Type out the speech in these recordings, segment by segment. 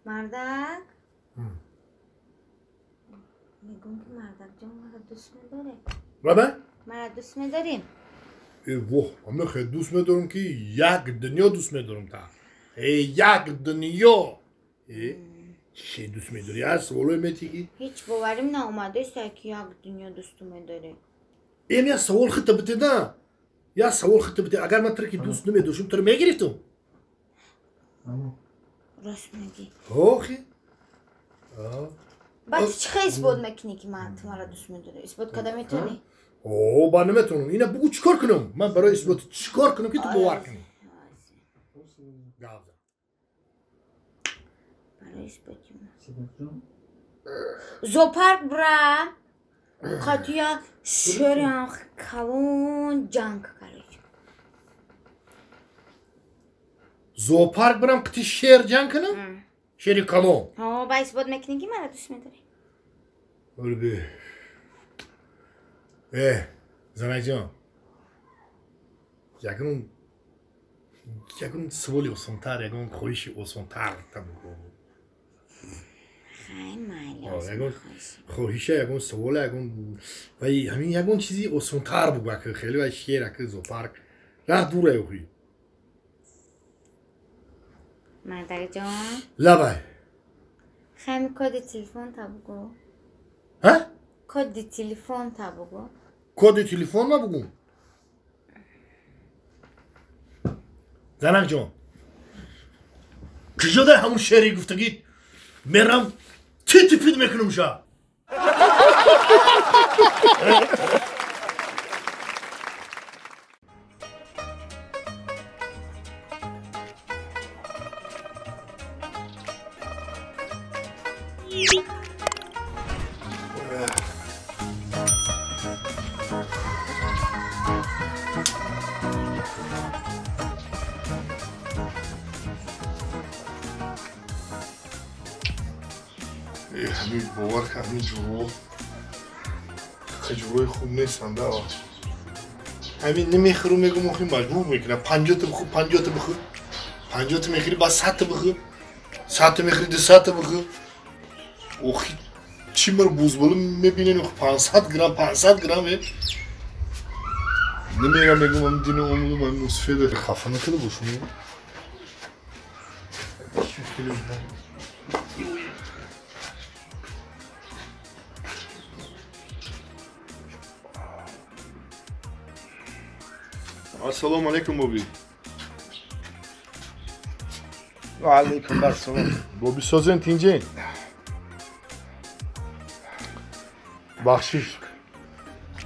Мардак? Мегӯм ки мардак ҷон маро дӯст медорӣ? Баба? Маро дӯст медорӣ? Э воҳ, ҳама хеле дӯст медорам ки як дунё дӯст медорам та. Э як дунё. Э чӣ дӯст медорӣ? Аз саволое метӣ ки? Ҳеҷ боварим наомадааст ки як дунё дӯст медорӣ. Эм я савол хита битеда. Я савол хита бите. Агар ман туро ки дӯст намедоштам, туро мегирифтам. Рост мегӣ. Охи. Баъд чӣ хел исбот мекунӣ ки ман ту маро дӯст медорӣ? Исбот карда метавонӣ? О, ба наметавонам. Ина бугӯ чӣ кор кунам? Ман барои исбот чӣ кор кунам ки ту бовар кунӣ? Гап зан. Барои исботи зоопарк бира қатия шерам калон ҷанг короче. Зоопарк бирам қити шер ҷанг кунам? Шери калон. Ҳо, ба исбот мекунӣ ки маро дӯст медорӣ. Олби. Э, занаҷон. Ягон саволи осонтар, ягон хоҳиши осонтар та бугӯ. Хай майли. Ягон хоҳиша, ягон савола, ягон вай ҳамин ягон чизи осонтар бугӯ, ака хеле вай шер, ака зоопарк. Раҳ дура охи. Мардакҷон. Лабай. Хами коди телефон та бугӯ. Ҳа? Коди телефон та бугӯ. Коди телефон ма бугӯм? Занакҷон. Куҷо дар ҳамун шери гуфтагӣ мерам тити пит мекунам ша. Ҳамин бовар ка ҳамин ҷурӯ ҷурӯи хуб нестанд. Ҳамин намехӯру мегӯм охи маҷбур мекунам. 50-та бихӯр, 50-та бихӯр, 50-та мехӯри, баъд 100-та бихӯр, 100-та мехӯри, 200-та бихӯр. Охи чӣ маро бузбола мебинен? Охи 500 грамм, 500 грамм намерам мегӯм. Ҳамин дина омудам ҳамин мусфеда хафа накарда бошум. Ассалому алайкум, Боби. Ва алайкум ассалом. Боби созен тинҷен. Бахшиш.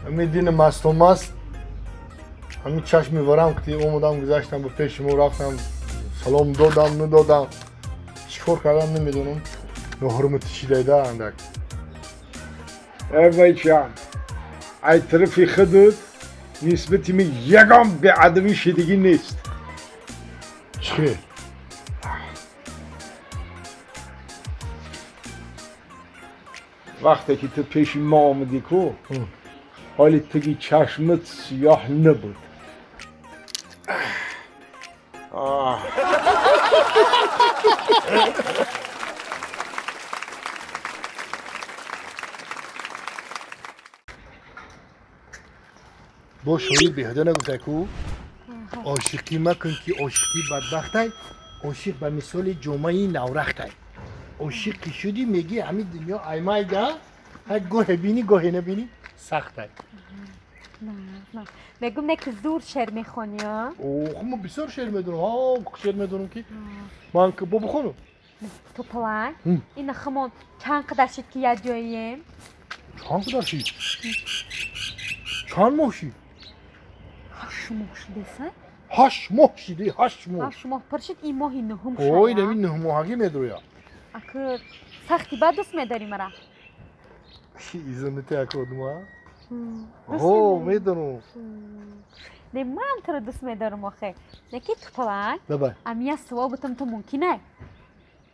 Ҳамин дина мастомаст. Ҳамин чашми варам ки омадам гузаштам ба пеши мо рафтам салом додам надодам. Чӣ кор кардам намедонам. Ноҳурматӣ шидайда андак. Э бача, ай тарафи худат нисбати ми ягон беадабӣ шидагӣ нест. Чӣ? Вақте ки ту пеши мо омадӣ ку, ҳоли таги чашмат сиёҳ набуд. Бо шоир беҳуда нагуфта ку ошиқӣ макун ки ошиқӣ бадбахтай, ошиқ ба мисоли ҷомаи наврахтай. Ошиқ ки шудӣ мегӣ ҳамин дунё аймайда, ҳай гоҳе бинӣ гоҳе набинӣ сахтай. Мегӯм не ки зур шеър мехонӣ? Ох, ман бисёр шеър медонам. Ҳа, шеър медонам ки ман бо бихонам. Ту паланг ина химон чанд қадар шид ки як ҷоием? Чанд қадар шид? Чанд моҳ шид? 8 моҳ шудеса? 8 моҳ шиди, 8 моҳ. 8 моҳ пур шид, ин моҳи нуҳум шуда. Ой, ин 9 моҳагӣ медроя. Аку сахти бад дӯст медорӣ мара? Изонити аку одма? Ҳо, медонам. Не, ман туро дӯст медорам охе. Не ки ту паланг? Лабай. Ами я савол бутам ту мумкин ай?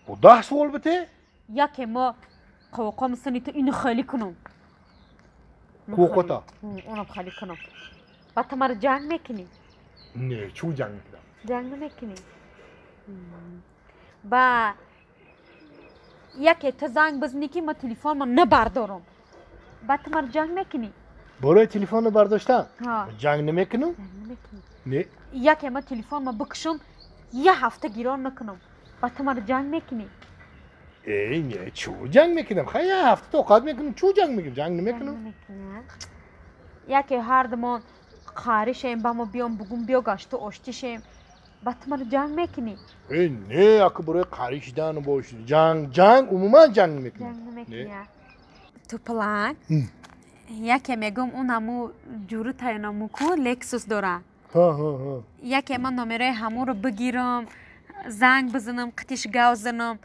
Бо 10 савол бите? Яке мо қовоқо мисани ту ину холӣ кунам. Қовоқота? Унам холӣ кунам. Баъд ту маро ҷанг мекунӣ. Не, чӯ ҷанг мекунам? Ҷанг намекунӣ? Ба яке ту занг бизанӣ ки ман телефонма набардорам. Ба ту маро ҷанг мекунӣ? Барои телефонро бардоштан? Ҷанг намекунам? Не. Яке ман телефонма бикушам, як ҳафта гирон накунам. Ба ту маро ҷанг мекунӣ? Эй, не, чӯ ҷанг мекунам? Хай як ҳафта тоқат мекунам, чӯ ҷанг мекунам? Ҷанг намекунам. Яке ҳардумон қарӣ шем, ба мо биём бугум биё гашту оштӣ шем. Ба ту маро ҷанг мекунӣ? Эй, не, ака барои қарӣ шидан бош. Ҷанг, ҷанг, умуман ҷанг намекунам. Ҷанг намекунӣ. Тӯпланг, яке мегӯм он ҳаму ҷуру тайёнаму ку Лексус дора. Яке ман номерои ҳамонро бигирам, занг бизанам, қитиш гав занам.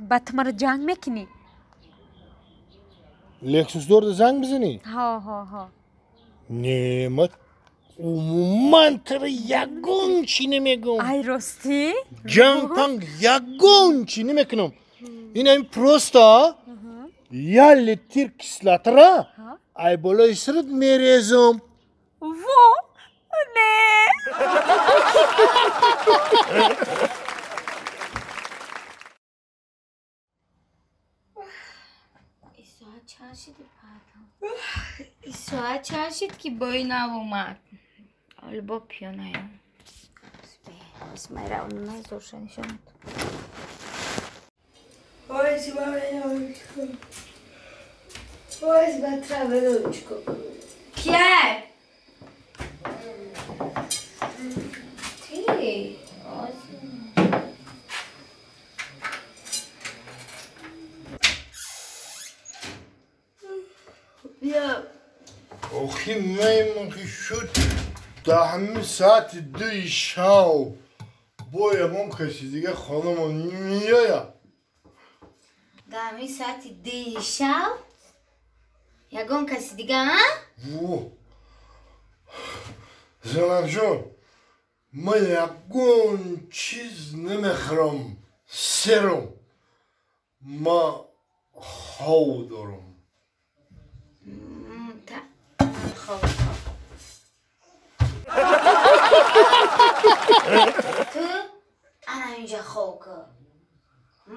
Ба ту маро ҷанг мекунӣ? Лексус дорда занг бизанӣ? Ҳо, ҳо, ҳо. Не, ман умуман туро ягон чӣ намегӯм. Ай, ростӣ? Ҷанг панг ягон чӣ намекунам. Ин ҳамин просто як литр кислотара ай болои сарат мерезам. Во! Не! Соат чанд шид ки бои нав омад? Ҳоло бо пиёнаям. Исмайра назорша нишонад. Ой, ба травелочку. Кияй? Ти? Охи маймон шуд даҳми саати дуи шав бо ягон каси дига хонамон меояд. Даҳми саати дуи шав ягон каси дига, а? Во! Занакҷон, ман ягон чиз намехӯрам, серам. Ман хов дорам. Ту ана инҷа хов кун.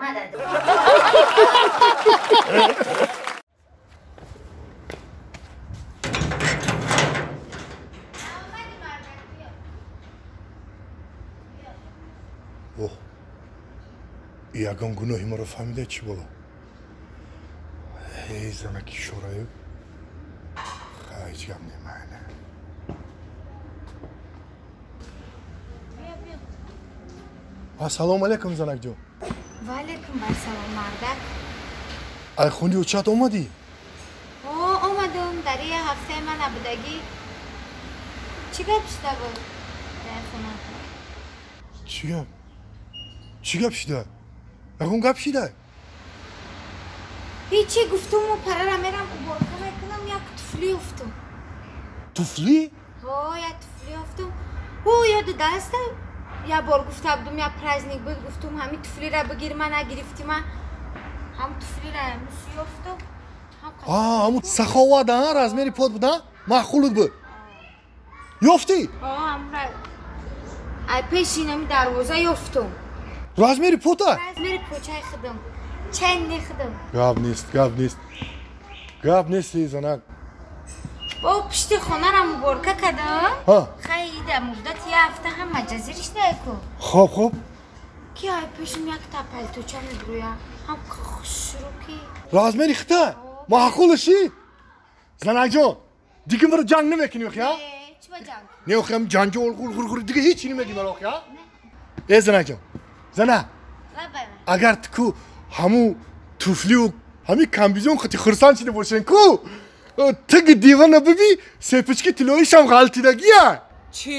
Мадад. Оҳ, ягон гуноҳи маро фаҳмида чӣ боло? Эй, занаки шораю. Ҳеҷ гап немайна. Ассалому алайкум, занакҷон. Ва алайкум ассалом, мардак. Ай хуни очат омадӣ? О, омадам. Дар як ҳафтаи ман набудагӣ. Чӣ гап шуда буд дар хона? Чӣ гап? Чӣ гап шуда? Ягон гап шуда? Ҳечи, гуфтуму парара мерам уборка мекунам, як туфли ёфтум. Туфли? Ҳо, як туфли ёфтум. Ӯ ёду даста як бор гуфта будум, як праздник буд, гуфтум ҳамин туфлира бигир, ман нагирифтӣ, ман ҳам туфлира мус ёфтум. Ҳамун саховат, а, размери под буд, а? Маъқулут буд. Ёфтӣ? Ҳо, ҳамра ай пеши инами дарвоза ёфтум. Размери пота? Размери почаи худам. Ченни худам. Гап нест, гап нест. Гап нест, занак. Бо пишти хонара муборка кардам. Хай ида муддати як ҳафта ҳам маҷазириш ку. Хоб, хоб. Ки ай пешим якта палточа мебурӯя. Ҳам хушрӯ ки. Размери хита? Маъқулаши? Занакҷон, дига маро ҷанг намекунӣ охи, а? Чӣ ба ҷанг? Не, охи ҳам ҷанҷол хур хур хур дига ҳеҷ чӣ намегӣ маро охи, а? Э, занакҷон, зана. Агар ту ку ҳамун туфлиу ҳамин комбизон хати хурсанд шида бошен ку, тиги дивана биби, сепички тиллоишам ғалтидагия. Чӣ?